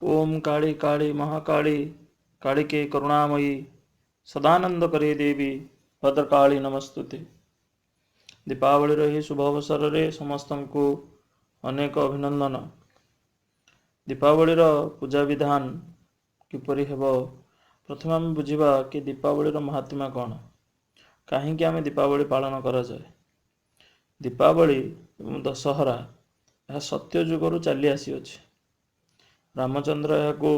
ଓମ୍ କାଳୀ କାଳୀ ମହାକାଳୀ କାଳିକେ କରୁଣାମୟୀ ସଦାନନ୍ଦ କରେ ଦେବୀ ଭଦ୍ରକାଳୀ ନମସ୍ତୁତେ। ଦୀପାବଳିର ଏହି ଶୁଭ ଅବସରରେ ସମସ୍ତଙ୍କୁ ଅନେକ ଅଭିନନ୍ଦନ। ଦୀପାବଳିର ପୂଜା ବିଧାନ କିପରି ହେବ, ପ୍ରଥମେ ଆମେ ବୁଝିବା କି ଦୀପାବଳିର ମହାତ୍ମ୍ୟ କ'ଣ, କାହିଁକି ଆମେ ଦୀପାବଳି ପାଳନ କରାଯାଏ। ଦୀପାବଳି ଏବଂ ଦଶହରା ଏହା ସତ୍ୟ ଯୁଗରୁ ଚାଲି ଆସିଅଛି। ରାମଚନ୍ଦ୍ର ଏହାକୁ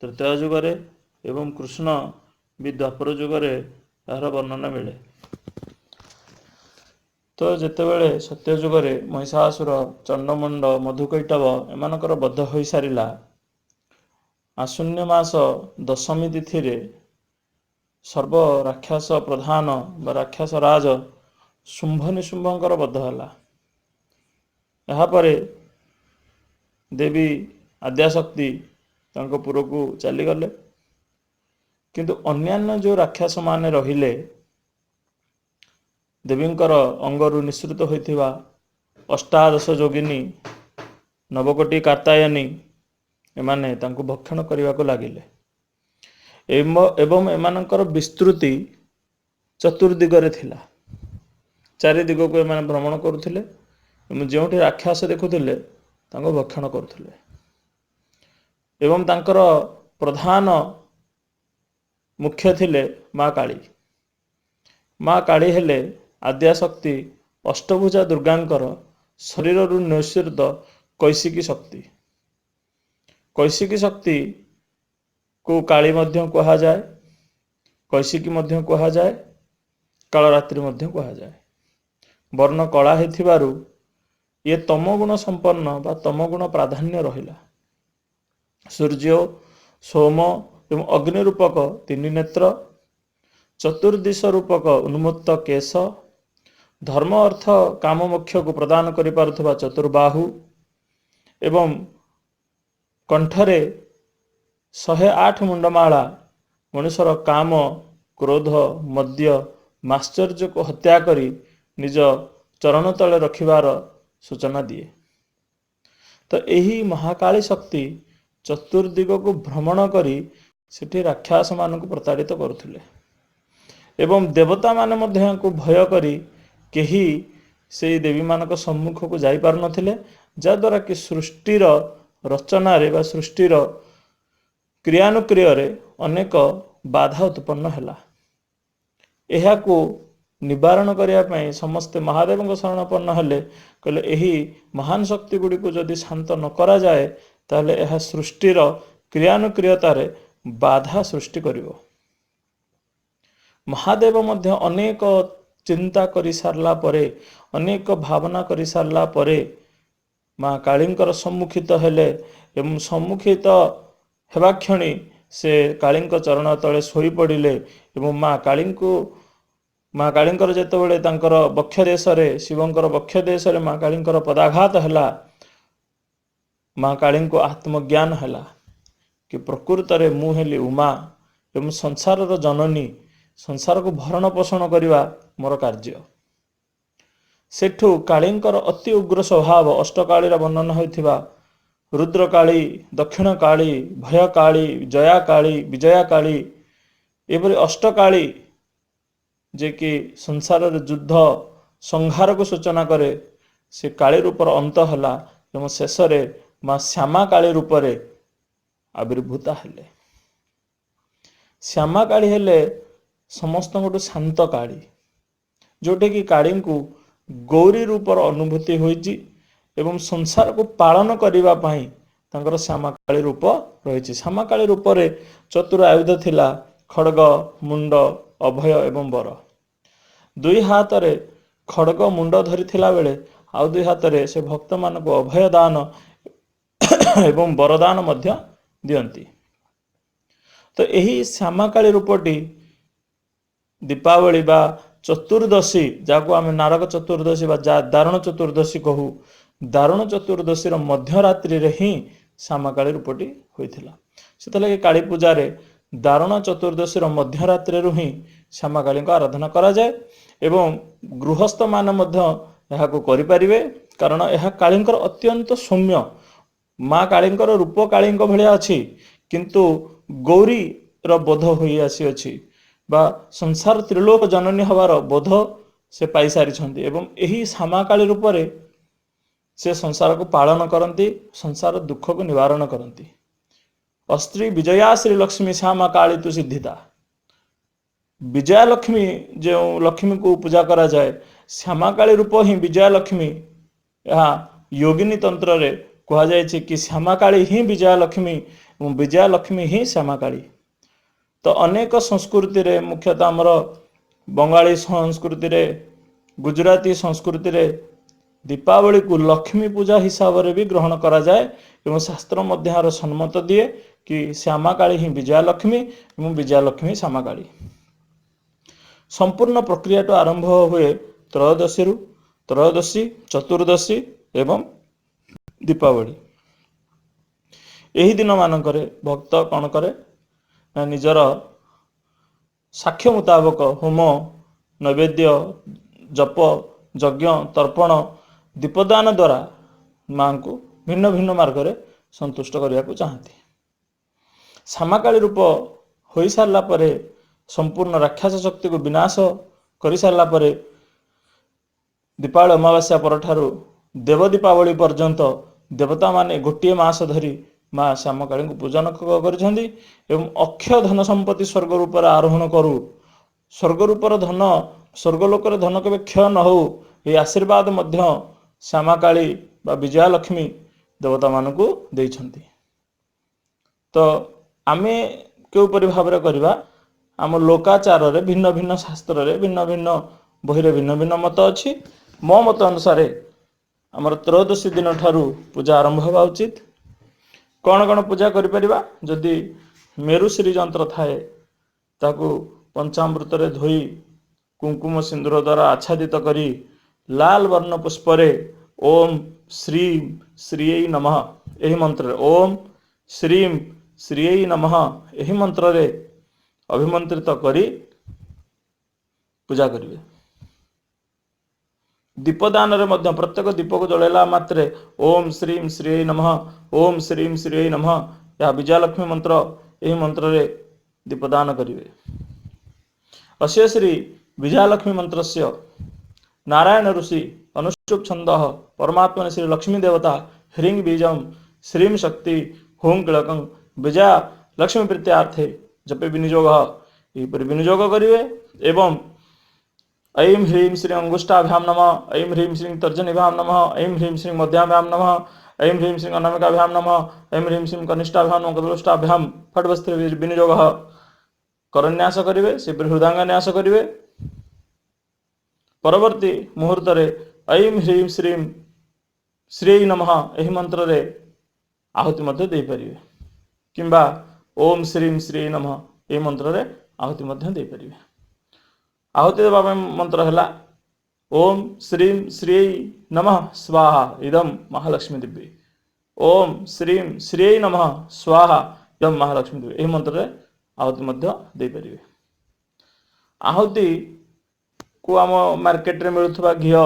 ତ୍ରେତୟା ଯୁଗରେ ଏବଂ କୃଷ୍ଣ ବି ଦ୍ୱାପର ଯୁଗରେ ଏହାର ବର୍ଣ୍ଣନା ମିଳେ। ତ ଯେତେବେଳେ ସତ୍ୟ ଯୁଗରେ ମହିଷାସୁର, ଚଣ୍ଡମୁଣ୍ଡ, ମଧୁକୈଟବ ଏମାନଙ୍କର ବଧ ହୋଇସାରିଲା, ଆଶ୍ୱିନ ମାସ ଦଶମୀ ତିଥିରେ ସର୍ବ ରାକ୍ଷସ ପ୍ରଧାନ ବା ରାକ୍ଷସ ରାଜ ଶୁମ୍ଭ ନିଶୁମ୍ଭଙ୍କର ବଧ ହେଲା। ଏହାପରେ ଦେବୀ ଆଦ୍ୟାଶକ୍ତି ତାଙ୍କ ପୁରକୁ ଚାଲିଗଲେ, କିନ୍ତୁ ଅନ୍ୟାନ୍ୟ ଯେଉଁ ରାକ୍ଷସମାନେ ରହିଲେ, ଦେବୀଙ୍କର ଅଙ୍ଗରୁ ନିଃସୃତ ହୋଇଥିବା ଅଷ୍ଟାଦଶ ଯୋଗିନୀ, ନବକୋଟି କାର୍ତ୍ତାୟନୀ, ଏମାନେ ତାଙ୍କୁ ଭକ୍ଷଣ କରିବାକୁ ଲାଗିଲେ ଏବଂ ଏମାନଙ୍କର ବିସ୍ତୃତି ଚତୁର୍ଦିଗରେ ଥିଲା। ଚାରି ଦିଗକୁ ଏମାନେ ଭ୍ରମଣ କରୁଥିଲେ ଏବଂ ଯେଉଁଠି ରାକ୍ଷସ ଦେଖୁଥିଲେ ତାଙ୍କୁ ଭକ୍ଷଣ କରୁଥିଲେ। ଏବଂ ତାଙ୍କର ପ୍ରଧାନ ମୁଖ୍ୟ ଥିଲେ ମା କାଳୀ। ମା କାଳୀ ହେଲେ ଆଦ୍ୟାଶକ୍ତି ଅଷ୍ଟଭୁଜା ଦୁର୍ଗାଙ୍କର ଶରୀରରୁ ନିଃସୃତ କୈଶିକୀ ଶକ୍ତି। କୈଶିକୀ ଶକ୍ତିକୁ କାଳୀ ମଧ୍ୟ କୁହାଯାଏ, କୈଶିକୀ ମଧ୍ୟ କୁହାଯାଏ, କାଳରାତ୍ରି ମଧ୍ୟ କୁହାଯାଏ। ବର୍ଣ୍ଣ କଳା ହେଇଥିବାରୁ ଇଏ ତମଗୁଣ ସମ୍ପନ୍ନ ବା ତମଗୁଣ ପ୍ରାଧାନ୍ୟ ରହିଲା। ସୂର୍ଯ୍ୟ, ସୋମ ଏବଂ ଅଗ୍ନି ରୂପକ ତିନି ନେତ୍ର, ଚତୁର୍ଦିଶ ରୂପକ ଉନ୍ମୁକ୍ତ କେଶ, ଧର୍ମ ଅର୍ଥ କାମ ମୋକ୍ଷକୁ ପ୍ରଦାନ କରିପାରୁଥିବା ଚତୁର୍ବାହୁ ଏବଂ କଣ୍ଠରେ 108 ମୁଣ୍ଡମାଳା ମଣିଷର କାମ, କ୍ରୋଧ, ମଦ୍ୟ, ମାତ୍ସର୍ଯ୍ୟକୁ ହତ୍ୟା କରି ନିଜ ଚରଣ ତଳେ ରଖିବାର ସୂଚନା ଦିଏ। ତ ଏହି ମହାକାଳୀ ଶକ୍ତି ଚତୁର୍ଦିଗକୁ ଭ୍ରମଣ କରି ସେଠି ରାକ୍ଷସମାନଙ୍କୁ ପ୍ରତାଡ଼ିତ କରୁଥିଲେ ଏବଂ ଦେବତାମାନେ ମଧ୍ୟ ଏହାକୁ ଭୟ କରି କେହି ସେଇ ଦେବୀମାନଙ୍କ ସମ୍ମୁଖକୁ ଯାଇପାରୁନଥିଲେ, ଯାହାଦ୍ୱାରା କି ସୃଷ୍ଟିର ରଚନାରେ ବା ସୃଷ୍ଟିର କ୍ରିୟାନୁକ୍ରିୟରେ ଅନେକ ବାଧା ଉତ୍ପନ୍ନ ହେଲା। ଏହାକୁ ନିବାରଣ କରିବା ପାଇଁ ସମସ୍ତେ ମହାଦେବଙ୍କ ଶରଣାପନ୍ନ ହେଲେ। କହିଲେ, ଏହି ମହାନ ଶକ୍ତି ଗୁଡ଼ିକୁ ଯଦି ଶାନ୍ତ ନ କରାଯାଏ, ତାହେଲେ ଏହା ସୃଷ୍ଟିର କ୍ରିୟାନୁକ୍ରିୟତାରେ ବାଧା ସୃଷ୍ଟି କରିବ। ମହାଦେବ ମଧ୍ୟ ଅନେକ ଚିନ୍ତା କରିସାରିଲା ପରେ, ଅନେକ ଭାବନା କରିସାରିଲା ପରେ ମା କାଳୀଙ୍କର ସମ୍ମୁଖିତ ହେଲେ ଏବଂ ସମ୍ମୁଖିତ ହେବା କ୍ଷଣି ସେ କାଳୀଙ୍କ ଚରଣ ତଳେ ଶୋଇପଡ଼ିଲେ। ଏବଂ ମା କାଳୀଙ୍କର ଯେତେବେଳେ ତାଙ୍କର ବକ୍ଷ ଦେଶରେ, ଶିବଙ୍କର ବକ୍ଷ ଦେଶରେ ମା କାଳୀଙ୍କର ପଦାଘାତ ହେଲା, ମା କାଳୀଙ୍କୁ ଆତ୍ମଜ୍ଞାନ ହେଲା କି ପ୍ରକୃତରେ ମୁଁ ହେଲି ଉମା ଏବଂ ସଂସାରର ଜନନୀ, ସଂସାରକୁ ଭରଣ ପୋଷଣ କରିବା ମୋର କାର୍ଯ୍ୟ। ସେଠୁ କାଳୀଙ୍କର ଅତି ଉଗ୍ର ସ୍ୱଭାବ ଅଷ୍ଟକାଳୀର ବର୍ଣ୍ଣନା ହୋଇଥିବା ରୁଦ୍ରକାଳୀ, ଦକ୍ଷିଣକାଳୀ, ଭୟକାଳୀ, ଜୟାକାଳୀ, ବିଜୟାକାଳୀ, ଏପରି ଅଷ୍ଟକାଳୀ ଯିଏକି ସଂସାରରେ ଯୁଦ୍ଧ ସଂହାରକୁ ସୂଚନା କରେ, ସେ କାଳୀ ରୂପର ଅନ୍ତ ହେଲା ଏବଂ ଶେଷରେ ମା ଶ୍ୟାମା କାଳୀ ରୂପରେ ଆବିର୍ଭୂତା ହେଲେ। ଶ୍ୟାମା କାଳୀ ହେଲେ ସମସ୍ତଙ୍କଠୁ ଶାନ୍ତ କାଳୀ, ଯେଉଁଠିକି କାଳୀଙ୍କୁ ଗୌରୀ ରୂପର ଅନୁଭୂତି ହୋଇଛି ଏବଂ ସଂସାରକୁ ପାଳନ କରିବା ପାଇଁ ତାଙ୍କର ଶ୍ୟାମାକାଳୀ ରୂପ ରହିଛି। ଶ୍ୟାମାକାଳୀ ରୂପରେ ଚତୁର ଆୟୁଧ ଥିଲା ଖଡ଼ଗ, ମୁଣ୍ଡ, ଅଭୟ ଏବଂ ବର। ଦୁଇ ହାତରେ ଖଡ଼ଗ ମୁଣ୍ଡ ଧରିଥିଲା ବେଳେ ଆଉ ଦୁଇ ହାତରେ ସେ ଭକ୍ତମାନଙ୍କୁ ଅଭୟ ଦାନ ଏବଂ ବରଦାନ ମଧ୍ୟ ଦିଅନ୍ତି। ତ ଏହି ଶ୍ୟାମାକାଳୀ ରୂପଟି ଦୀପାବଳି ବା ଚତୁର୍ଦ୍ଦଶୀ, ଯାହାକୁ ଆମେ ନାରକ ଚତୁର୍ଦ୍ଦଶୀ ବା ଦାରୁଣ ଚତୁର୍ଦ୍ଦଶୀ କହୁ, ଦାରୁଣ ଚତୁର୍ଦ୍ଦଶୀର ମଧ୍ୟରାତ୍ରିରେ ହିଁ ଶ୍ୟାମାକାଳୀ ରୂପଟି ହୋଇଥିଲା। ସେଥିଲାଗି କାଳୀ ପୂଜାରେ ଦାରୁଣ ଚତୁର୍ଦ୍ଦଶୀର ମଧ୍ୟରାତ୍ରିରୁ ହିଁ ଶ୍ୟାମାକାଳୀଙ୍କ ଆରାଧନା କରାଯାଏ ଏବଂ ଗୃହସ୍ଥମାନେ ମଧ୍ୟ ଏହାକୁ କରିପାରିବେ, କାରଣ ଏହା କାଳୀଙ୍କର ଅତ୍ୟନ୍ତ ସୌମ୍ୟ ମା କାଳୀଙ୍କର ରୂପ କାଳୀଙ୍କ ଭଳିଆ ଅଛି, କିନ୍ତୁ ଗୌରୀର ବୋଧ ହୋଇ ଆସିଅଛି ବା ସଂସାର ତ୍ରିଲୋକ ଜନନୀ ହେବାର ବୋଧ ସେ ପାଇସାରିଛନ୍ତି ଏବଂ ଏହି ଶ୍ୟାମାକାଳୀ ରୂପରେ ସେ ସଂସାରକୁ ପାଳନ କରନ୍ତି, ସଂସାର ଦୁଃଖକୁ ନିବାରଣ କରନ୍ତି। ଅସ୍ତ୍ରୀ ବିଜୟା ଶ୍ରୀ ଲକ୍ଷ୍ମୀ ଶ୍ୟାମା କାଳୀ ତୁ ସିଦ୍ଧିତା। ବିଜୟା ଲକ୍ଷ୍ମୀ, ଯେଉଁ ଲକ୍ଷ୍ମୀକୁ ପୂଜା କରାଯାଏ, ଶ୍ୟାମାକାଳୀ ରୂପ ହିଁ ବିଜୟା ଲକ୍ଷ୍ମୀ। ଏହା ଯୋଗିନୀ ତନ୍ତ୍ରରେ କୁହାଯାଇଛି କି ଶ୍ୟାମାକାଳୀ ହିଁ ବିଜୟା ଲକ୍ଷ୍ମୀ ଏବଂ ବିଜୟା ଲକ୍ଷ୍ମୀ ହିଁ ଶ୍ୟାମାକାଳୀ। ତ ଅନେକ ସଂସ୍କୃତିରେ, ମୁଖ୍ୟତଃ ଆମର ବଙ୍ଗାଳୀ ସଂସ୍କୃତିରେ, ଗୁଜୁରାଟୀ ସଂସ୍କୃତିରେ ଦୀପାବଳିକୁ ଲକ୍ଷ୍ମୀ ପୂଜା ହିସାବରେ ବି ଗ୍ରହଣ କରାଯାଏ ଏବଂ ଶାସ୍ତ୍ର ମଧ୍ୟ ଏହାର ସମ୍ମତ ଦିଏ କି ଶ୍ୟାମାକାଳୀ ହିଁ ବିଜୟା ଲକ୍ଷ୍ମୀ ଏବଂ ବିଜୟା ଲକ୍ଷ୍ମୀ ଶ୍ୟାମାକାଳୀ। ସମ୍ପୂର୍ଣ୍ଣ ପ୍ରକ୍ରିୟାଟା ଆରମ୍ଭ ହୁଏ ତ୍ରୟୋଦଶୀରୁ, ତ୍ରୟୋଦଶୀ, ଚତୁର୍ଦ୍ଦଶୀ ଏବଂ ଦୀପାବଳି। ଏହି ଦିନମାନଙ୍କରେ ଭକ୍ତ କ'ଣ କରେ ନା ନିଜର ସାକ୍ଷ୍ୟ ମୁତାବକ ହୋମ, ନୈବେଦ୍ୟ, ଜପ, ଯଜ୍ଞ, ତର୍ପଣ, ଦୀପଦାନ ଦ୍ୱାରା ମାଙ୍କୁ ଭିନ୍ନ ଭିନ୍ନ ମାର୍ଗରେ ସନ୍ତୁଷ୍ଟ କରିବାକୁ ଚାହାନ୍ତି। ଶ୍ୟାମାକାଳୀ ରୂପ ହୋଇସାରିଲା ପରେ, ସମ୍ପୂର୍ଣ୍ଣ ରାକ୍ଷସ ଶକ୍ତିକୁ ବିନାଶ କରିସାରିଲା ପରେ, ଦୀପାବଳି ଅମାବାସ୍ୟା ପରଠାରୁ ଦେବ ଦୀପାବଳି ପର୍ଯ୍ୟନ୍ତ ଦେବତାମାନେ ଗୋଟିଏ ମାସ ଧରି ମା ଶ୍ୟାମକାଳୀଙ୍କୁ ପୂଜନ କରିଛନ୍ତି ଏବଂ ଅକ୍ଷୟ ଧନ ସମ୍ପତ୍ତି ସ୍ୱର୍ଗ ରୂପରେ ଆରୋହଣ କରୁ, ସ୍ୱର୍ଗ ରୂପର ଧନ, ସ୍ୱର୍ଗଲୋକରେ ଧନ କେବେ କ୍ଷୟ ନ ହଉ, ଏହି ଆଶୀର୍ବାଦ ମଧ୍ୟ ଶ୍ୟାମାକାଳୀ ବା ବିଜୟାଲକ୍ଷ୍ମୀ ଦେବତାମାନଙ୍କୁ ଦେଇଛନ୍ତି। ତ ଆମେ କେଉଁପରି ଭାବରେ କରିବା? ଆମ ଲୋକାଚାରରେ ଭିନ୍ନ ଭିନ୍ନ ଶାସ୍ତ୍ରରେ, ଭିନ୍ନ ଭିନ୍ନ ବହିରେ ଭିନ୍ନ ଭିନ୍ନ ମତ ଅଛି। ମୋ ମତ ଅନୁସାରେ ଆମର ତ୍ରୟୋଦଶୀ ଦିନ ଠାରୁ ପୂଜା ଆରମ୍ଭ ହେବା ଉଚିତ। କ'ଣ କ'ଣ ପୂଜା କରିପାରିବା? ଯଦି ମେରୁଶ୍ରୀ ଯନ୍ତ୍ର ଥାଏ, ତାକୁ ପଞ୍ଚାମୃତରେ ଧୋଇ କୁଙ୍କୁମ ସିନ୍ଦୁର ଦ୍ୱାରା ଆଚ୍ଛାଦିତ କରି ଲାଲ ବର୍ଣ୍ଣ ପୁଷ୍ପରେ ଓମ୍ ଶ୍ରୀಂ ଶ୍ରୀୟೈ ନମଃ ଏହି ମନ୍ତ୍ରରେ, ଓମ୍ ଶ୍ରୀಂ ଶ୍ରୀୟೈ ନମଃ ଏହି ମନ୍ତ୍ରରେ ଅଭିମନ୍ତ୍ରିତ କରି ପୂଜା କରିବେ। ଦୀପଦାନରେ ମଧ୍ୟ ପ୍ରତ୍ୟେକ ଦୀପକୁ ଜଳାଇଲା ମାତ୍ରେ ଓମ୍ ଶ୍ରୀಂ ଶ୍ରୀୟೈ ନମଃ, ଓମ୍ ଶ୍ରୀಂ ଶ୍ରୀୟೈ ନମଃ, ଏହା ବିଜୟାଲକ୍ଷ୍ମୀ ମନ୍ତ୍ର, ଏହି ମନ୍ତ୍ରରେ ଦୀପଦାନ କରିବେ। ଅସ୍ୟ ଶ୍ରୀ ବିଜୟାଲକ୍ଷ୍ମୀ ମନ୍ତ୍ରସ୍ୟ ନାରାୟଣ ଋଷି ଅନୁଷ୍ଠୁପ ଛନ୍ଦଃ ପରମାତ୍ମନେ ଶ୍ରୀ ଲକ୍ଷ୍ମୀ ଦେବତା ହ୍ରୀଂ ବୀଜಂ ଶ୍ରୀಂ ଶକ୍ତି ହୁଁ କିଳକଂ ବିଜୟା ଲକ୍ଷ୍ମୀ ପ୍ରୀତ୍ୟାର୍ଥେ ଜପେ ବିନିଯୋଗ, ଏହିପରି ବିନିଯୋଗ କରିବେ। ଏବଂ ऐं ह्रीं श्रीं अंगुष्ठाभ्यां नमः, ऐं ह्रीं श्रीं तर्जनीभ्यां नमः, ऐं ह्रीं श्रीं मध्याभ्यां नमः, ऐं ह्रीं श्रीं अनामिकाभ्यां नमः, ऐं ह्रीं श्रीं कनिष्ठाभ्यां नमः, कदलुष्टाभ्यां फट्वस्त्रे विनियोग। କରନ୍ୟାସ କରିବେ, ସେପରି ହୃଦାଙ୍ଗ ନ୍ୟାସ କରିବେ। ପରବର୍ତ୍ତୀ ମୁହୂର୍ତ୍ତରେ ଐଂ ହ୍ରୀଂ ଶ୍ରୀಂ ଶ୍ରୀ ନମଃ ଏହି ମନ୍ତ୍ରରେ ଆହୁତି ମଧ୍ୟ ଦେଇପାରିବେ କିମ୍ବା ଓମ୍ ଶ୍ରୀಂ ଶ୍ରୀ ନମଃ ଏହି ମନ୍ତ୍ରରେ ଆହୁତି ମଧ୍ୟ ଦେଇପାରିବେ। ଆହୁତି ଦେବା ପାଇଁ ମନ୍ତ୍ର ହେଲା ଓମ୍ ଶ୍ରୀಂ ଶ୍ରୀ ନମଃ ସ୍ୱାହା ଇଦମ୍ ମହାଲକ୍ଷ୍ମୀ ଦିବ୍ୟେ, ଓମ୍ ଶ୍ରୀಂ ଶ୍ରୀ ନମଃ ସ୍ୱାହା ଇଦମ୍ ମହାଲକ୍ଷ୍ମୀ ଦିବ୍ୟେ, ଏହି ମନ୍ତ୍ରରେ ଆହୁତି ମଧ୍ୟ ଦେଇପାରିବେ। ଆହୁତିକୁ ଆମ ମାର୍କେଟରେ ମିଳୁଥିବା ଘିଅ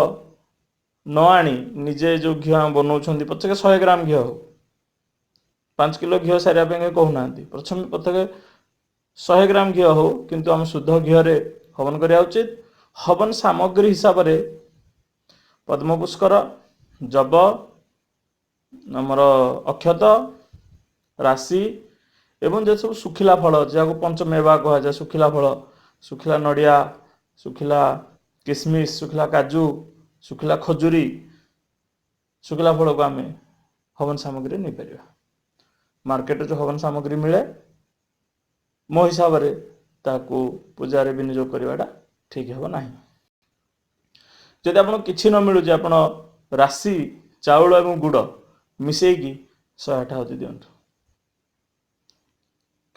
ନ ଆଣି ନିଜେ ଯେଉଁ ଘିଅ ଆମେ ବନାଉଛନ୍ତି, ପଛକେ 100 ଗ୍ରାମ ଘିଅ ହଉ, 5 କିଲୋ ଘିଅ ସାରିବା ପାଇଁ କହୁନାହାନ୍ତି, ପ୍ରଥମେ ପଛକେ 100 ଗ୍ରାମ ଘିଅ ହଉ, କିନ୍ତୁ ଆମେ ଶୁଦ୍ଧ ଘିଅରେ ହବନ କରିବା ଉଚିତ। ହବନ ସାମଗ୍ରୀ ହିସାବରେ ପଦ୍ମପୁଷ୍କର, ଜବ, ଆମର ଅକ୍ଷତ, ରାଶି ଏବଂ ଯେ ସବୁ ଶୁଖିଲା ଫଳ, ଯାହାକୁ ପଞ୍ଚମେବା କୁହାଯାଏ, ଶୁଖିଲା ଫଳ, ଶୁଖିଲା ନଡ଼ିଆ, ଶୁଖିଲା କିସମିସ, ଶୁଖିଲା କାଜୁ, ଶୁଖିଲା ଖଜୁରୀ, ଶୁଖିଲା ଫଳକୁ ଆମେ ହବନ ସାମଗ୍ରୀ ନେଇପାରିବା। ମାର୍କେଟରେ ଯେଉଁ ହବନ ସାମଗ୍ରୀ ମିଳେ, ମୋ ହିସାବରେ ତାକୁ ପୂଜାରେ ବିନିଯୋଗ କରିବାଟା ଠିକ୍ ହେବ ନାହିଁ। ଯଦି ଆପଣ କିଛି ନ ମିଳୁଛି, ଆପଣ ରାଶି, ଚାଉଳ ଏବଂ ଗୁଡ଼ ମିଶେଇକି 108 ଆହୁତି ଦିଅନ୍ତୁ।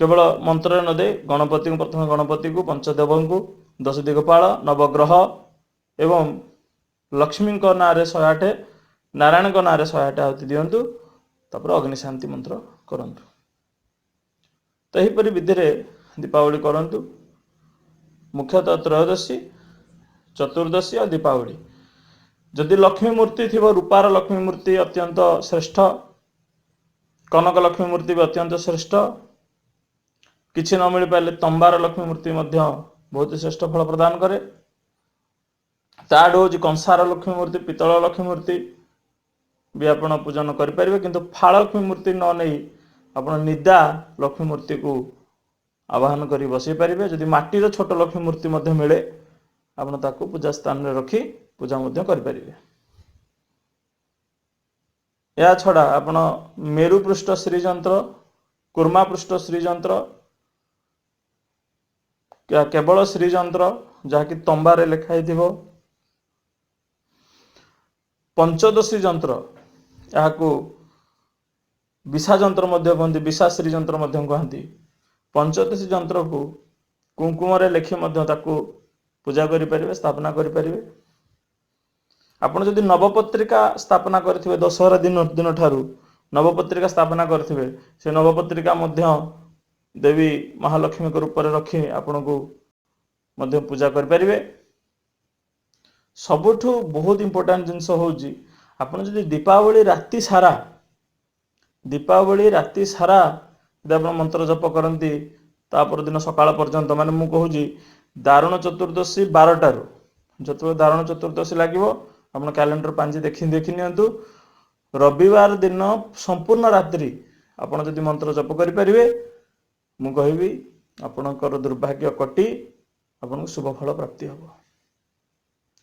କେବଳ ମନ୍ତ୍ରରେ ନ ଦେଇ ଗଣପତିଙ୍କୁ, ପ୍ରଥମେ ଗଣପତିକୁ, ପଞ୍ଚଦେବଙ୍କୁ, ଦଶ ଦିଗପାଳ, ନବଗ୍ରହ ଏବଂ ଲକ୍ଷ୍ମୀଙ୍କ ନାଁରେ 108, ନାରାୟଣଙ୍କ ନାଁରେ 108 ଆହୁତି ଦିଅନ୍ତୁ। ତାପରେ ଅଗ୍ନିଶାନ୍ତି ମନ୍ତ୍ର କରନ୍ତୁ। ତ ଏହିପରି ବିଧିରେ ଦୀପାବଳି କରନ୍ତୁ। ମୁଖ୍ୟତଃ ତ୍ରୟୋଦଶୀ, ଚତୁର୍ଦ୍ଦଶୀ ଆଉ ଦୀପାବଳି। ଯଦି ଲକ୍ଷ୍ମୀ ମୂର୍ତ୍ତି ଥିବ, ରୂପାର ଲକ୍ଷ୍ମୀ ମୂର୍ତ୍ତି ଅତ୍ୟନ୍ତ ଶ୍ରେଷ୍ଠ। କନକ ଲକ୍ଷ୍ମୀ ମୂର୍ତ୍ତି ବି ଅତ୍ୟନ୍ତ ଶ୍ରେଷ୍ଠ। କିଛି ନ ମିଳିପାରିଲେ ତମ୍ବାର ଲକ୍ଷ୍ମୀ ମୂର୍ତ୍ତି ମଧ୍ୟ ବହୁତ ଶ୍ରେଷ୍ଠ ଫଳ ପ୍ରଦାନ କରେ। ତାଠୁ ହେଉଛି କଂସାର ଲକ୍ଷ୍ମୀ ମୂର୍ତ୍ତି, ପିତ୍ତଳ ଲକ୍ଷ୍ମୀ ମୂର୍ତ୍ତି ବି ଆପଣ ପୂଜନ କରିପାରିବେ। କିନ୍ତୁ ଫାଳ ଲକ୍ଷ୍ମୀ ମୂର୍ତ୍ତି ନ ନେଇ ଆପଣ ନିଦା ଲକ୍ଷ୍ମୀ ମୂର୍ତ୍ତିକୁ ଆବାହନ କରି ବସେଇ ପାରିବେ। ଯଦି ମାଟିର ଛୋଟ ଲକ୍ଷ୍ମୀ ମୂର୍ତ୍ତି ମଧ୍ୟ ମିଳେ, ଆପଣ ତାକୁ ପୂଜା ସ୍ଥାନରେ ରଖି ପୂଜା ମଧ୍ୟ କରିପାରିବେ। ଏହା ଛଡ଼ା ଆପଣ ମେରୁପୃଷ୍ଠ ଶ୍ରୀଯନ୍ତ୍ର, କୁର୍ମା ପୃଷ୍ଠ ଶ୍ରୀଯନ୍ତ୍ର, କେବଳ ଶ୍ରୀଯନ୍ତ୍ର ଯାହାକି ତମ୍ବାରେ ଲେଖା ହେଇଥିବ, ପଞ୍ଚଦଶୀ ଯନ୍ତ୍ର, ଏହାକୁ ବିଶା ଯନ୍ତ୍ର ମଧ୍ୟ କୁହନ୍ତି, ବିଶା ଶ୍ରୀଯନ୍ତ୍ର ମଧ୍ୟ କୁହନ୍ତି। ପଞ୍ଚଦଶୀ ଯନ୍ତ୍ରକୁ କୁଙ୍କୁମରେ ଲେଖି ମଧ୍ୟ ତାକୁ ପୂଜା କରିପାରିବେ, ସ୍ଥାପନା କରିପାରିବେ। ଆପଣ ଯଦି ନବପତ୍ରିକା ସ୍ଥାପନା କରିଥିବେ, ଦଶହରା ଦିନଠାରୁ ନବପତ୍ରିକା ସ୍ଥାପନା କରିଥିବେ, ସେ ନବପତ୍ରିକା ମଧ୍ୟ ଦେବୀ ମହାଲକ୍ଷ୍ମୀଙ୍କ ରୂପରେ ରଖି ଆପଣଙ୍କୁ ମଧ୍ୟ ପୂଜା କରିପାରିବେ। ସବୁଠୁ ବହୁତ ଇମ୍ପୋର୍ଟାଣ୍ଟ ଜିନିଷ ହେଉଛି, ଆପଣ ଯଦି ଦୀପାବଳି ରାତି ସାରା, ଦୀପାବଳି ରାତି ସାରା ଯଦି ଆପଣ ମନ୍ତ୍ର ଜପ କରନ୍ତି ତା ପରଦିନ ସକାଳ ପର୍ଯ୍ୟନ୍ତ, ମାନେ ମୁଁ କହୁଛି ଦାରୁଣ ଚତୁର୍ଦ୍ଦଶୀ 12ଟାରୁ, ଯେତେବେଳେ ଦାରୁଣ ଚତୁର୍ଦ୍ଦଶୀ ଲାଗିବ ଆପଣ କ୍ୟାଲେଣ୍ଡର ପାଞ୍ଜି ଦେଖି ନିଅନ୍ତୁ, ରବିବାର ଦିନ ସମ୍ପୂର୍ଣ୍ଣ ରାତ୍ରି ଆପଣ ଯଦି ମନ୍ତ୍ର ଜପ କରିପାରିବେ, ମୁଁ କହିବି ଆପଣଙ୍କର ଦୁର୍ଭାଗ୍ୟ କଟି ଆପଣଙ୍କୁ ଶୁଭ ଫଳ ପ୍ରାପ୍ତି ହେବ।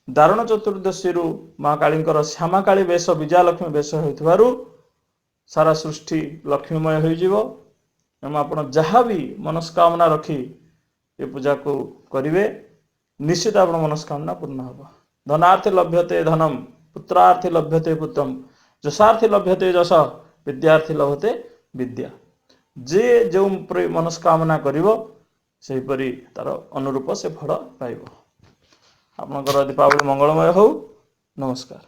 ଦାରୁଣ ଚତୁର୍ଦ୍ଦଶୀରୁ ମା କାଳୀଙ୍କର ଶ୍ୟାମାକାଳୀ ବେଶ, ବିଜୟାଲକ୍ଷ୍ମୀ ବେଶ ହେଉଥିବାରୁ ସାରା ସୃଷ୍ଟି ଲକ୍ଷ୍ମୀମୟ ହୋଇଯିବ ଏବଂ ଆପଣ ଯାହା ବି ମନସ୍କାମନା ରଖି ଏ ପୂଜାକୁ କରିବେ, ନିଶ୍ଚିତ ଆପଣ ମନସ୍କାମନା ପୂର୍ଣ୍ଣ ହେବ। ଧନାର୍ଥୀ ଲଭ୍ୟତେ ଧନମ, ପୁତ୍ରାର୍ଥୀ ଲଭ୍ୟତେ ପୁତ୍ରମ, ଯଶାର୍ଥୀ ଲଭ୍ୟତେ ଯଶ, ବିଦ୍ୟାର୍ଥୀ ଲଭତେ ବିଦ୍ୟା। ଯିଏ ଯେଉଁ ମନସ୍କାମନା କରିବ ସେହିପରି ତାର ଅନୁରୂପ ସେ ଫଳ ପାଇବ। ଆପଣଙ୍କର ଦୀପାବଳି ମଙ୍ଗଳମୟ ହଉ। ନମସ୍କାର।